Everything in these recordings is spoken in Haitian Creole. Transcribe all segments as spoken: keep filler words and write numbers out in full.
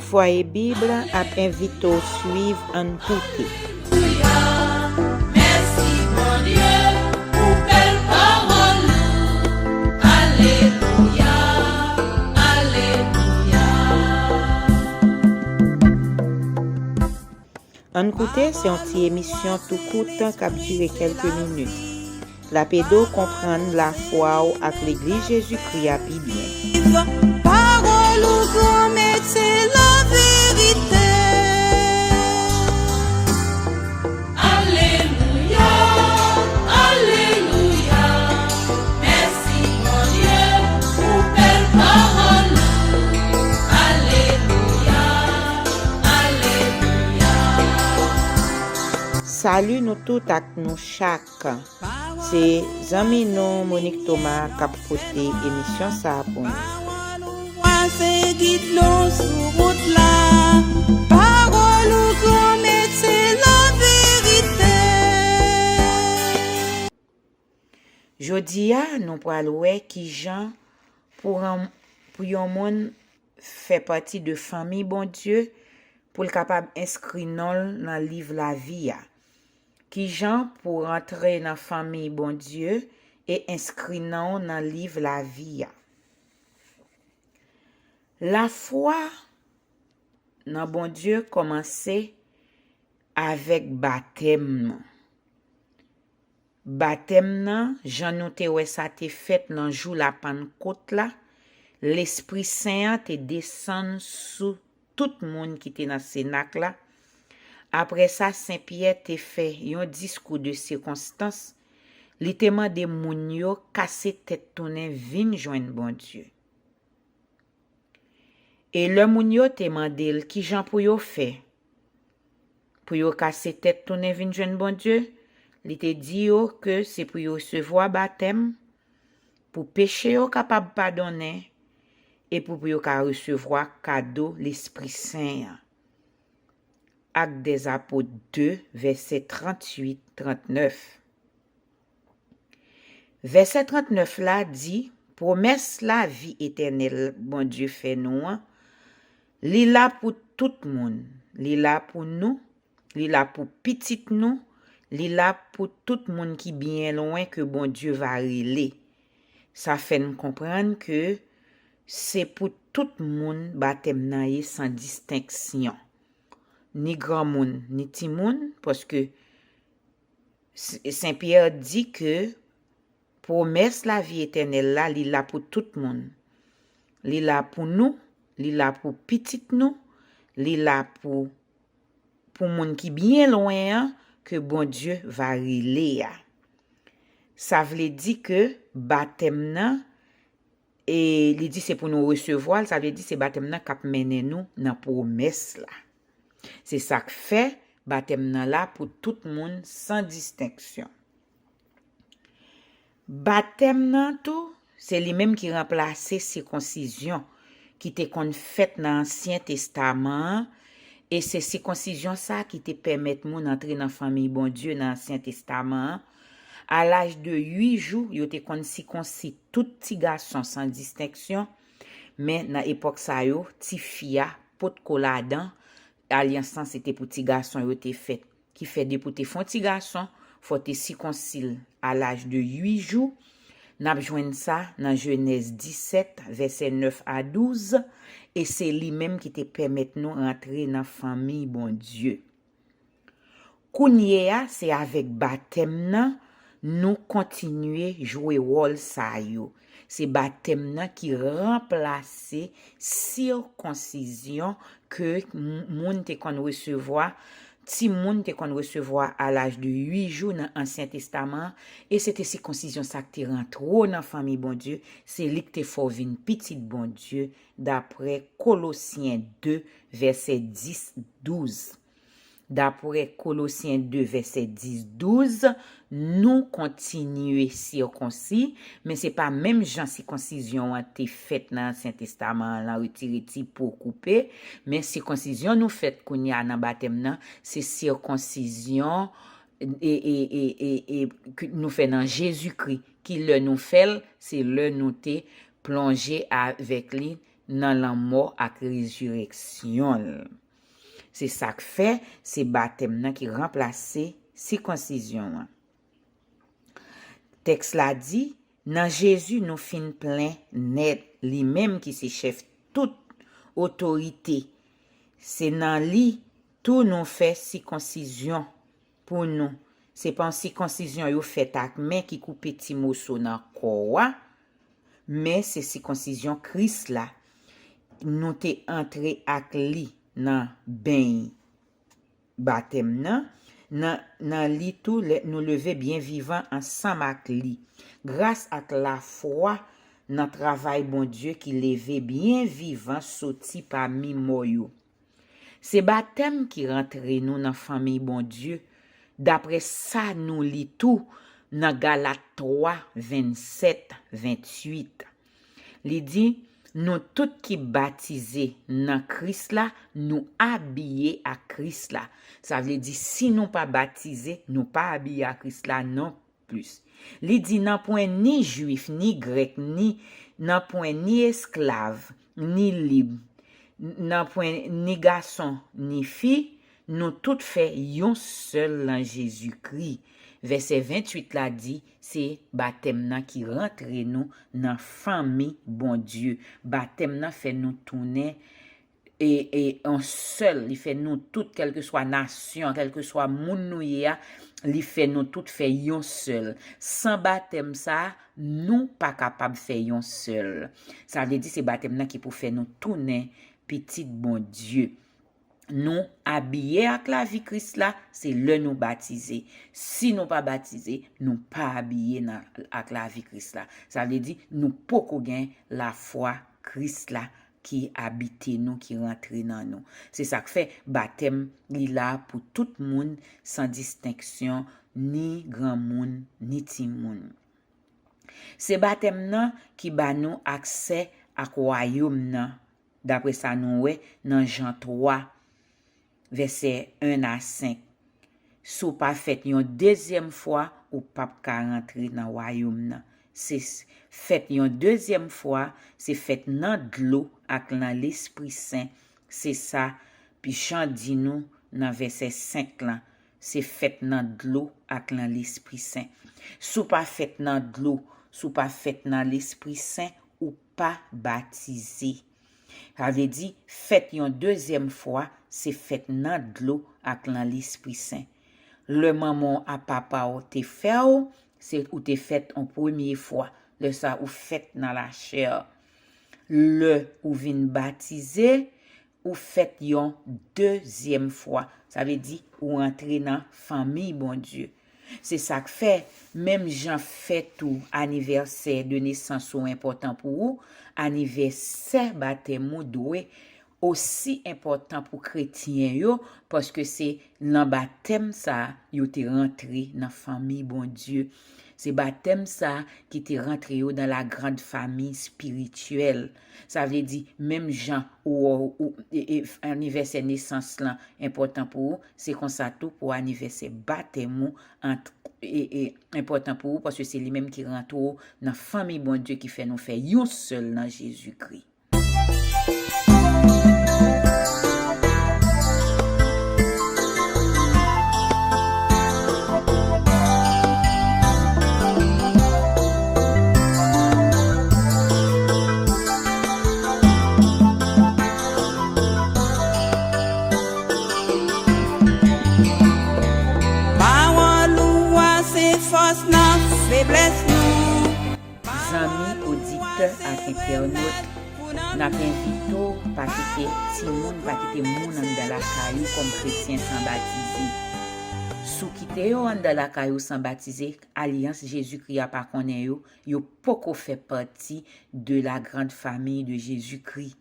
Fwaye Bib ap envite w swiv Ann Koute. Mèsi Bondye pou bèl pawòl ou. Alelouya, alelouya. Ann Koute se yon ti emisyon tou kout k ap dire kèlke minit. L ap ede w konprann lafwa w ak Legliz Jezikri a pi byen. Pawòl ou granmèt se laverite. Alelouya, alelouya. Mèsi Bondye pou bèl pawòl ou. Alelouya, alelouya. Sali nou tout ak nou chak. Se zanmi nou Monique Thomas k ap pote emisyon sa a pou nou. Pawòl ou vwa se gid nou sou wout la. Pawòl ou granmèt se laverite. Jodi a, nou pral wè kijan pou, pou yon moun fè pati de fanmi Bondye pou l kapab enskri non l nan liv lavi a. Kijan pou w rantre nan fanmi Bondye e enskri non w nan liv lavi a? Lafwa nan Bondye kòmanse avèk batèm nou. Batèm nan, jan nou te wè sa te fèt nan jou Lapannkot la, Lespri Sen an te desann sou tout moun ki te nan senak la. Apre sa, Sen Pyè te fè yon diskou de sikonstans. Li te mande moun yo kase tèt tounen vin jwenn Bondye. E lè moun yo te mande l kijan pou yo fè pou yo kase tèt tounen vin jwenn Bondye, li te di yo ke se pou yo resevwa batèm, pou peche yo kapab padonnen, e pou, pou yo ka resevwa kado Lespri Sen an. Actes des Apôtres deux, vèsè tranntuit, trannèf. Vèsè trannèf la di, pwomès lavi etènèl Bondye fè nou an, li la pou tout moun, li la pou nou, li la pou pitit nou, li la pou tout moun ki byen lwen ke Bondye va rele. Sa fè n konprann ke se pou tout moun batèm nan ye san distenksyon. Ni granmoun, ni timoun, paske Sen Pyè di ke pwomès lavi etènèl la, li la pou tout moun. Li la pou nou, li la pou pitit nou, li la pou, pou moun ki byen lwen an ke Bondye va rele a. Sa vle di ke batèm nan, e li di se pou nou resevwa l, sa vle di se batèm nan k ap mennen nou nan pwomès la. Se sa k fè batèm nan la pou tout moun san distenksyon. Batèm nan tou, se li menm ki ranplase sikonsizyon ki te konn fèt nan Ansyen Testaman an, e se sikonsizyon sa a ki te pèmèt moun antre nan fanmi Bondye nan Ansyen Testaman an. A laj de uit jou, yo te konn sikonsi tout ti gason san distenksyon, men nan epòk sa yo, tifi a potko ladan. Alyans lan se te pou ti gason yo te fèt. Ki fè depi w te fè yon ti gason, fò w te sikonsi l a laj de uit jou. N ap jwenn sa nan Jenèz disèt, vèsè nèf a douz, e se li menm ki te pèmèt nou rantre nan fanmi Bondye. Kounye a, se avèk batèm nan nou kontinye jwe wòl sa yo. Se batèm nan ki ranplase sikonsizyon ke m-, moun te konn resevwa, timoun te konn resevwa a laj de uit jou nan Ansyen Testaman an, e se te sikonsizyon sa k te rantre w nan fanmi Bondye, se li k te fè w vin pitit Bondye, dapre Kolosyen de, vèsè dis, douz. Dapre Kolosyen de, vèsè dis, douz, nou kontinye sikonsi, men se pa menm jan sikonsizyon an te fèt nan Ansyen Testaman an, lan retire ti po koupe, men sikonsizyon nou fèt kounye a nan batèm nan, se sikonsizyon, e, e, e, e, e, ke nou fè nan Jezikri, ki lè nou fè l, se lè nou te plonje avèk li nan lanmò ak rezireksyon l. Se sa k fè se batèm nan ki ranplase sikonsizyon an. Tèks la di, nan Jezi nou fin plen nèt, li menm ki se chèf tout otorite. Se nan li tou nou fè sikonsizyon pou nou. Se pa yon sikonsizyon yo fèt ak men ki koupe ti moso nan kò a, men se sikonsizyon Kris la. Nou te antre ak li nan beny batèm nan, nan, nan li tou lè nou leve byen vivan ansanm ak li, gras ak lafwa nan travay Bondye ki leve byen vivan soti pami mò yo. Se batèm ki rantre nou nan fanmi Bondye, dapre sa nou li tou nan Galat twa, vennsèt, venntuit. Li di, nou tout ki batize nan Kris la, nou abiye ak Kris la. Sa vle di, si nou pa batize, nou pa abiye ak Kris la non plis. Li di, nanpwen ni Jwif, ni Grèk, ni, nanpwen ni esklav, ni lib, nanpwen ni gason, ni fi, nou tout fè yon sèl nan Jezikri. Vèsè venntuit la di, se batèm nan ki rantre nou nan fanmi Bondye. Batèm nan fè nou tounen e, e, yon sèl. Li fè nou tout, kèlkeswa nasyon, kèlkeswa moun nou ye a, li fè nou tout fè yon sèl. San batèm sa a, nou pa kapab fè yon sèl. Sa vle di se batèm nan ki pou fè nou tounen pitit Bondye. Nou abiye ak lavi Kris la, se lè nou batize. Si nou pa batize, nou pa abiye nan, ak lavi Kris la. Sa vle di, nou poko gen lafwa Kris la ki abite nou, ki rantre nan nou. Se sa k fè batèm li la pou tout moun, san distenksyon, ni granmoun, ni timoun. Se batèm nan ki ba nou aksè ak wayòm nan, dapre sa nou wè nan Jan twa, vèsè en a senk. Si w pa fèt yon dezyèm fwa, ou p ap ka rantre nan wayòm nan. Se s-, fèt yon dezyèm fwa, se fèt nan dlo ak nan Lespri Sen. Se sa Jan di nou nan vèsè senk lan. Se fèt nan dlo ak nan Lespri Sen. Si w pa fèt nan dlo, si w pa fèt nan Lespri Sen, ou pa batize. Sa vle di, fèt yon dezyèm fwa, se fèt nan dlo ak nan Lespri Sen. Lè manman w ak papa w te fè w, se ou te fèt yon premye fwa. Lè sa, ou fèt nan lachè. Lè ou vin batize, ou fèt yon dezyèm fwa. Sa vle di, ou rantre nan fanmi Bondye. Se sa k fè, menm jan fèt ou, anivèsè de nesans ou enpòtan pou ou, anivèsè batèm ou dwe osi enpòtan pou kretyen yo, paske se nan batèm sa a yo te rantre nan fanmi Bondye. Se batèm sa a ki te rantre yo dans la grande famille spirituelle. Sa vle di, menm jan ou, ou, e, e, anivèsè nesans lan enpòtan pou ou, se konsa tou pou anivèsè batèm ou ant-, e, e, enpòtan pou ou, paske se li menm ki rantre w nan fanmi Bondye, ki fè nou fè yon sèl nan Jezikri. Pawòl ou a se fòs nan feblès nou. Zanmi, oditè ak entènot, n ap envite w pa kite timoun, pa kite moun anndan lakay ou kòm kretyen san batize. Si w kite yo anndan lakay ou san batize, alyans Jezikri a pa konnen yo, yo poko fè pati de la grande famille de Jésus-Christ.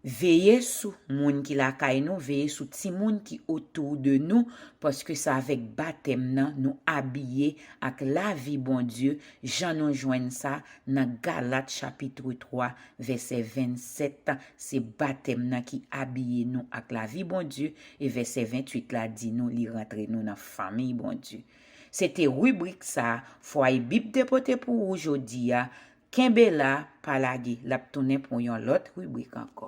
Veye sou moun ki lakay nou, veye sou timoun ki otou de nou, paske se avèk batèm nan nou abiye ak lavi Bondye, jan nou jwenn sa nan Galat chapit twa, vèsè vennsèt, se batèm nan ki abiye nou ak lavi Bondye, e vèsè ventuit la di nou li rantre nou nan fanmi Bondye. Se te ribrik sa, Fwaye Bib te pote pou ou jodi a, Kenbe la, pa lage, l ap tounen pou yon lòt ribrik ankò.